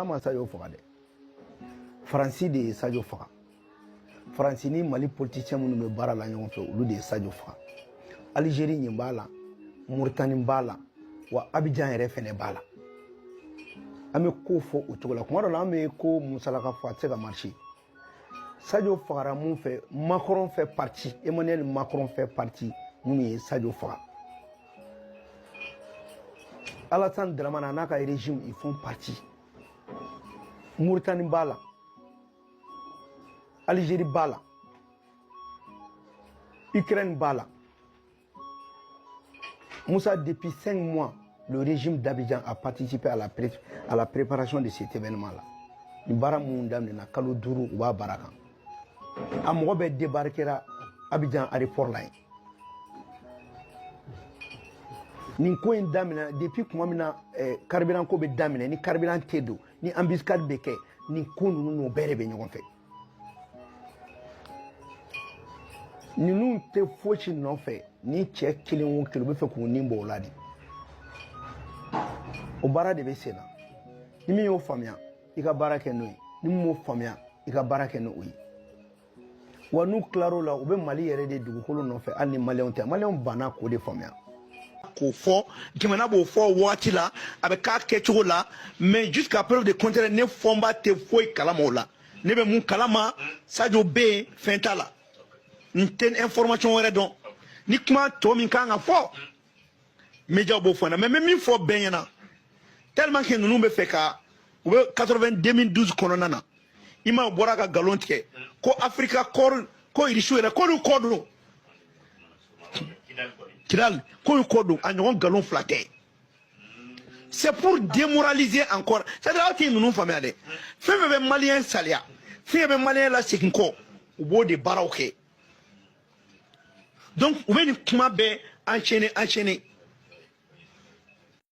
Ma Sadio faga dɛ, Faransi de ye Sadio faga. Faransi ni Mali politicien minnu bɛ baara la ɲɔgɔn fɛ, olu de ye Sadio faga. Algérie ɲin b'a la, Mauritanie b'a la, wa Abidjan yɛrɛ fɛnɛ b'a la. An bɛ ko fɔ o cogo la. Kuma dɔ la, an bɛ ko musalaka fɔ, a tɛ se ka marcher. Sadio fagara mun fɛ? Macron fait partie, Emmanuel Macron fait partie minnu ye Sadio faga. Alassane Dramane n'a ka régime, ils font partie. Mauritanie b'a la, Algérie b'a la, Ukraine b'a la. Moussa, depuis 5 mois, le régime d'Abidjan a participé à la préparation de cet événement-là. Ni baara mun daminɛna kalo 5, u b'a baara kan. A mɔgɔ bɛɛ débarquera Abidjan aéroport la yen. Nin ko in daminɛ depuis tuma min na, carburant ko bɛ daminɛ, ni carburant tɛ don, ni embuscade bɛ kɛ, nin ko ninnu n'o bɛɛ de bɛ ɲɔgɔn fɛ. Ninnu tɛ fosi nɔfɛ ni cɛ kelen o kelen, u bɛ fɛ k'u ni bɔ o la de. O baara de bɛ sen na. Ni min y'o faamuya, i ka baara kɛ n'o ye. Ni min m'o faamuya, i ka baara kɛ n'o ye. Wa n'u tilar'o la, u bɛ Mali yɛrɛ de dugukolo nɔfɛ, hali ni Maliyɛnw tɛ. Maliyɛnw banna k'o de faamuya. K'o fɔ, jamana b'o fɔ waati la, a bɛ k'a kɛcogo la, mais jusqu'à preuve de contraire, ne Fɔnba tɛ foyi kalama o la. Ne bɛ mun kalama? Sadio bɛ yen, fɛn t'a la. N tɛ information wɛrɛ dɔn. Ni kuma tɔ min kan ka fɔ, médiaw b'o fɔ n ɲɛna. Mais n bɛ min fɔ bɛɛ ɲɛna, tellement que ninnu bɛ fɛ ka u bɛ 80 2012 kɔnɔna na, i ma bɔra ka nkalon tigɛ ko Africa Corps, ko Irisiw yɛrɛ k'olu kɔ don Kidal, k'olu kɔ don. A ɲɔgɔn nkalon fila tɛ. C'est pour démoraliser encore. C'est à dire, aw tɛ ninnu faamuya dɛ. Fɛn fɛn bɛ Maliyɛn saliya, fɛn fɛn bɛ Maliyɛn lasegin kɔ, u b'o de baaraw kɛ. Donc u bɛ nin kuma bɛɛ enchaîner, enchaîner.